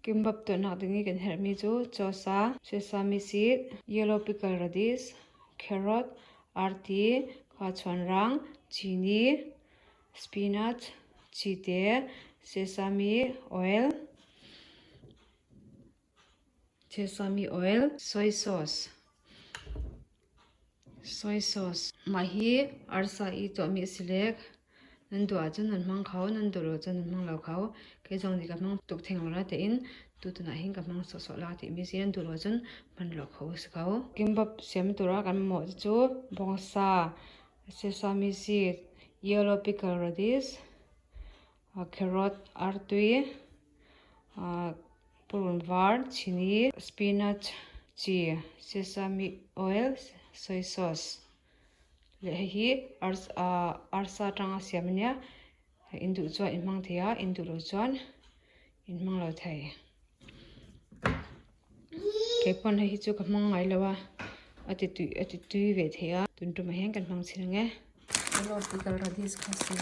Kimbap tuahnak ding i kan herhmi cu cawsa, sesame seed, yellow pickle radish, carrot, arti, khuachuanrang, cini, spinach, cite, sesame oil, sesame oil, soy sauce. Soy sauce. Mah hi arsa i tuahmi a si lek. Nan duh ahcun nan hmang kho, nan duh lo cun nan hmang lo kho. Kei zong nih ka hmang tuk theng lo natein tutan ah hin ka hmang sawhsawh la timi si. Nan duh lo cun hman lo kho a si ko. Kimbap siam tur ah kan mawh cu bawngsa, sesame seed, yellow pickle radish, carrot, artui, Purun var, chini, spinach, chi, sesame oil, soy sauce leh heihi arsa atanga siam ania in duh chuan in hmang thei a in duh loh chuan in hmang lo thei. Keipawn hei hi chu ka hmang ngai lo a a ti tui a ti tui ve thei a tun tumah hian kan hmang chhin ang e. Radish kha si.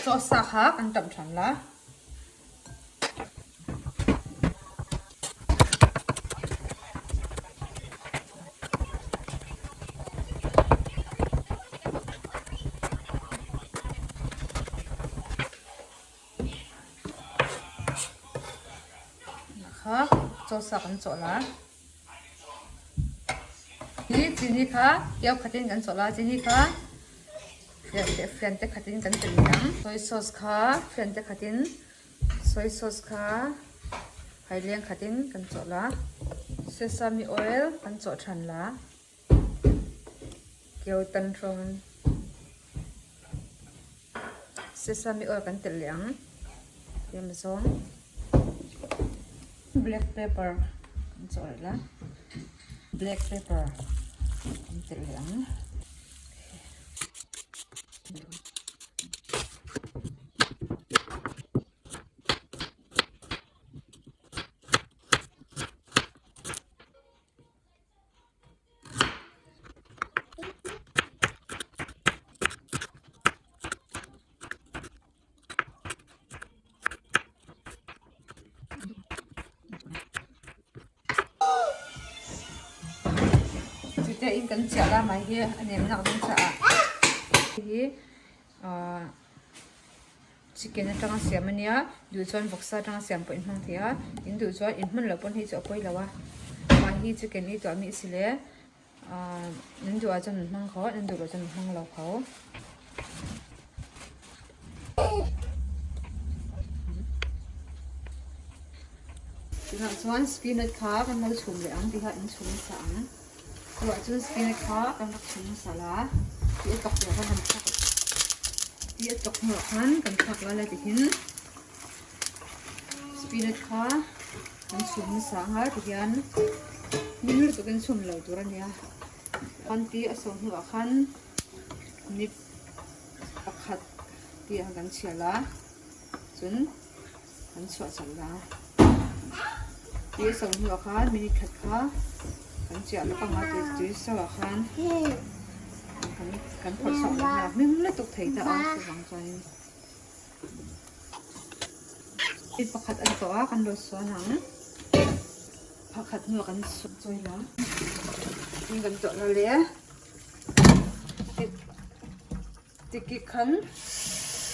Cawsa kha kan ṭamh ṭhan la. Kha cawsa kan cawh la. Hi cini kha kio khat in kan cawh la. Cini kha fiante khat in kan telh cang. Soy sauce kha fiante khat in Soy sauce kha haileng khat in kan cawh la. Sesame oil kan cawh ṭhan la. Kio tan hrawng in sesame oil kan telh leh ang. Tlem zawng. Black pepper kan cawh rih la. Black pepper kan telh leh ang. Cuti in kan chiah la mai hi a nemnak ding caah hi chicken atanga siam ania duh chuan vawksa atanga siam pawh in hmang thei a in duh chuan in hman loh pawn hei chu a pawi lo a mah hi chicken hi tuah mi a si le nan duh ah chuan an hmang kho a nan duh loh chuan an hmang lo kho. Tunah chuan spinach kha kan lo chhum leh ang tih kha in chhum nasa ang. Tunah chuan spinach kha kan rak chhum nasa la tih a tawk leh khan kan thlak tih a tawk hnuah khan kan thlak la lai tihin spinach kha kan chhum nasa ang a tihian hmin lutuk in chhum lo tur a nia. Khan tih a sawh hnuah khan nip pakhat tih ang kan chhiar la chun kan chhuah chawlh la tui a so hnuah khan minute khat kha kan chiah lawk ang a tui tui so ah khan kan kan phawrh chhuak leh nghal a hming lutuk thei ta a chuvang chuanin minute pakhat a ni tawh a kan lo suan ang pakhat hnuah kan chawi la tin kan tawh la le. Tiki khan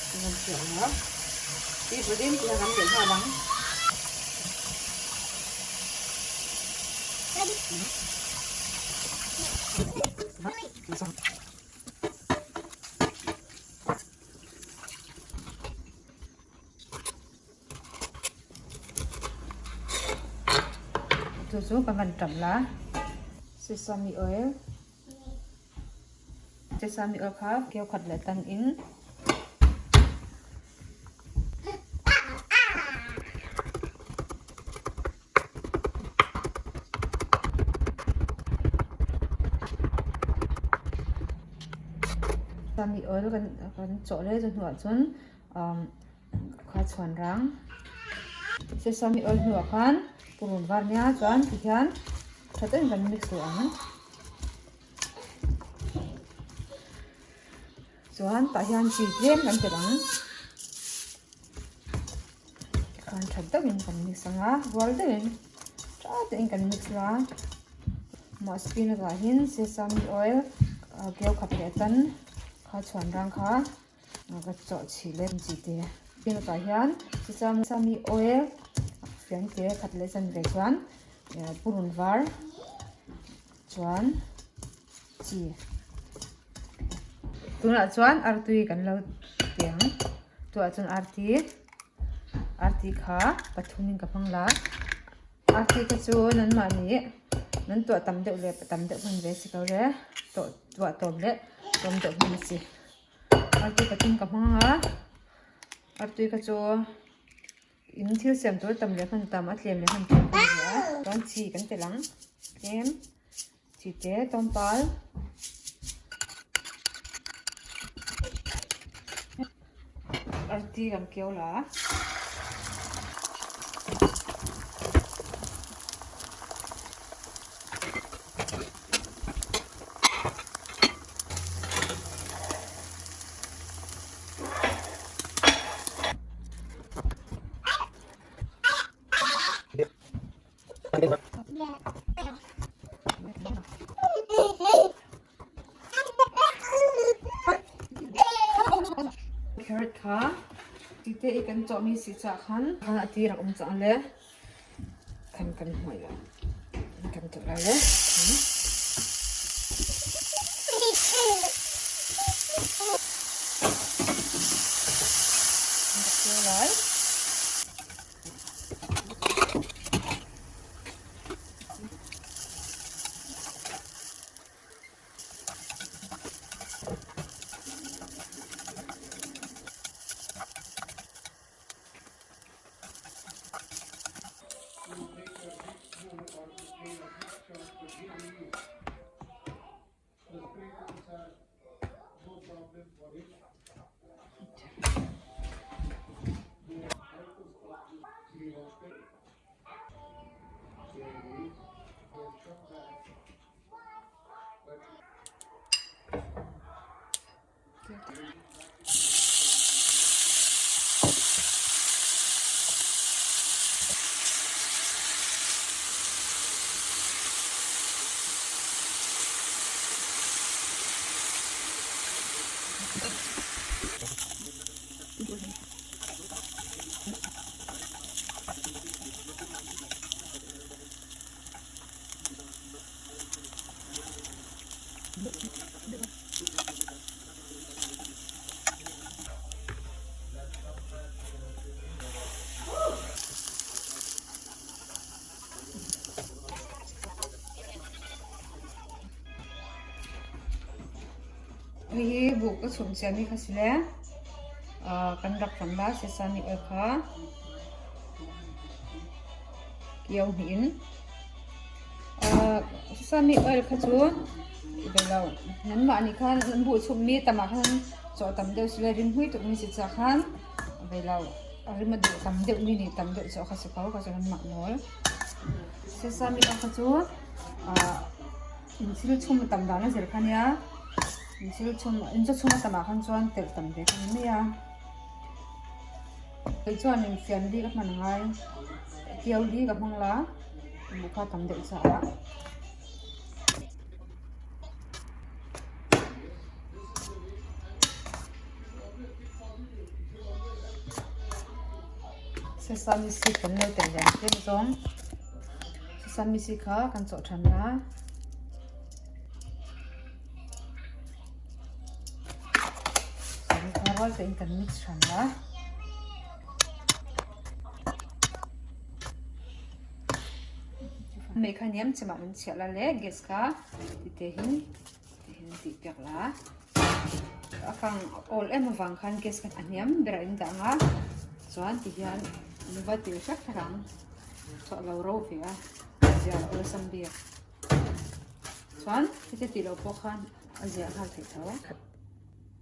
kan rawn piah ang a, tih pawhin tihian kan telh nghal ang. Chu chu kan van ṭap la. Sesame oil Sesame oil kha keu khat leh tan in. Sesame oil kan kan chawh leh chu hnuah chuan umm kha chhuan rang sesame oil hnuah khan purun var nia chuan tikhian tha takin kan mix duh ang. Chuan tah hian chi tlem kan telh ang. Tikhan tha deuhin kan mix ang a, rual deuhin tha takin kan mix la. Mah spinach ah hian sesame oil keu khat leh tan kha chhuan rang kha ka chawh chhi leh chi te. Spinach ah hian sesame oil fian te khat leh chan ve chuan purun var chuan chi. Tunah chuan artui kan lo ti ang. Tunah chuan arti arti kha pathumin ka hmang la. Arti kha chu nanmahni nan tuah tam deuh leh tam deuh hman ve si ko le. Tuah tawm leh tawm deuh hman a si. Artui pathum ka hmang a. Artui kha chu in thil siam tur tam leh hman tam a tlem leh hman tlem hman ve a. Chuan chi kan telh ang tlem. Chi te tlawmpal. Arti kan keu la. Carrot kha tite i kan cawhmi si caah khan khan a ti rak um cang le khan kan hmuai lai kan tuah lai le. Lai. Hihi buk ka chumh ciami kha si le kan rak hram la sesame oil kha kio hnih in. Sesame oil kha cu lo nanmah nih khan nan buh chumhmi tam ah khan cawh tam deuh si le rimhmui tukmi si caah khan lo rim a duh tam deuhmi nih tam deuh cawh kha si ko kha cu nanmah nawl. Sesame oil kha cu Thil chum a tam dan a zir kha nia thil chum in chaw chhum a tam ah khan chuan telh tam ve kha ni mai a kei chuanin fian li ka hman angai keu li ka hmang la buh kha tam deuh chah a. Sesame seed kan lo telh ve ang tlem zawng. Sesame seed kha kan chawh than la. Kha rual tein kan mix than la. Mei kha niam chemah nan chiah la le gas kha ti te hin ti hin tih piak la. A kang awl em avang khan gas kha a hniam berah in dah ang a, chuan ti hian an va tir hrek hrek ang. Chhuah lo ro ve a, ziah a awlsam bik. Chuan heti tih loh pawh khan a ziah nghal theih tho.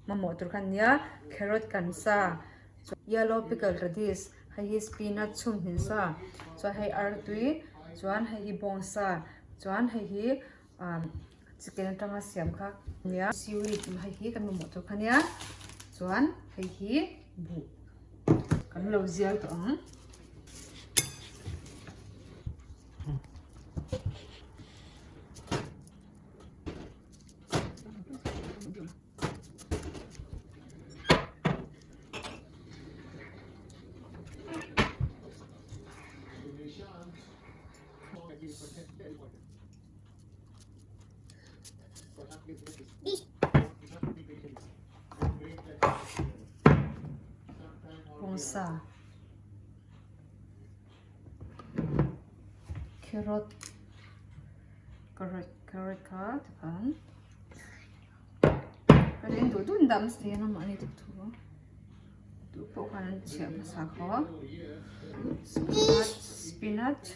Mamawh tur kha an nia, carrot kan sa, yellow pickle radish, hei hi spinach chhum hmin sa, chuan hei artui, chuan hei hi bawngsa, chuan hei hi chicken atanga siam kha nia, seaweed hei hi kan mamawh tur kha nia, chuan hei hi buh kan lo zial tawh ang. Bawngsa Carrot carrot kha tikhan ka rin duh dun dam si a mahni duh thu duh pawh khan an chhiah hmasa khaw spinach spinach.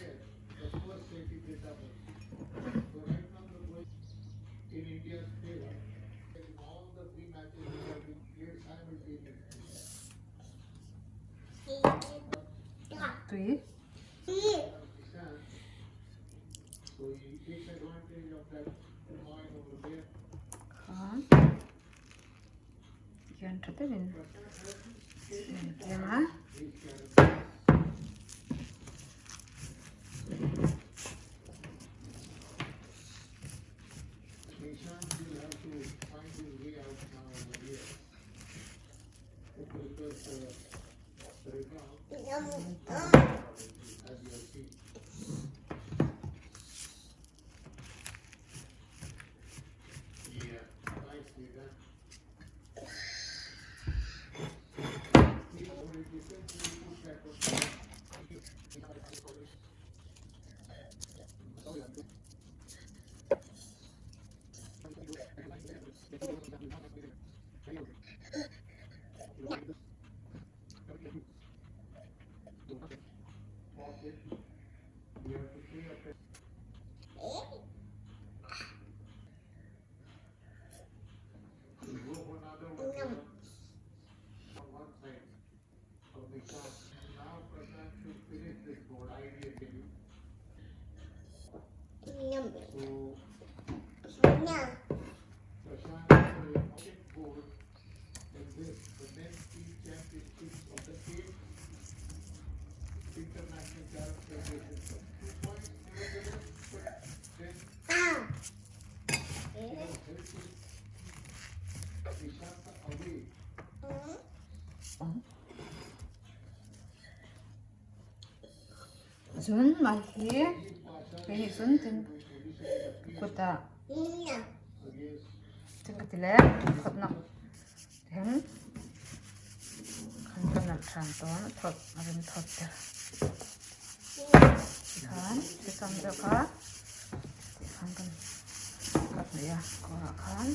Tui. Kha. Tihian tha deuhin a kiang a. Cun mah hi kei nih cun tin kut ah tin ka ti le thawtnak hin khan ka nalh ṭhan tawn a thawt a rim thawt ter. Tikhan sesam deuh kha tikhan kan kat hnawih a kawr ah khan.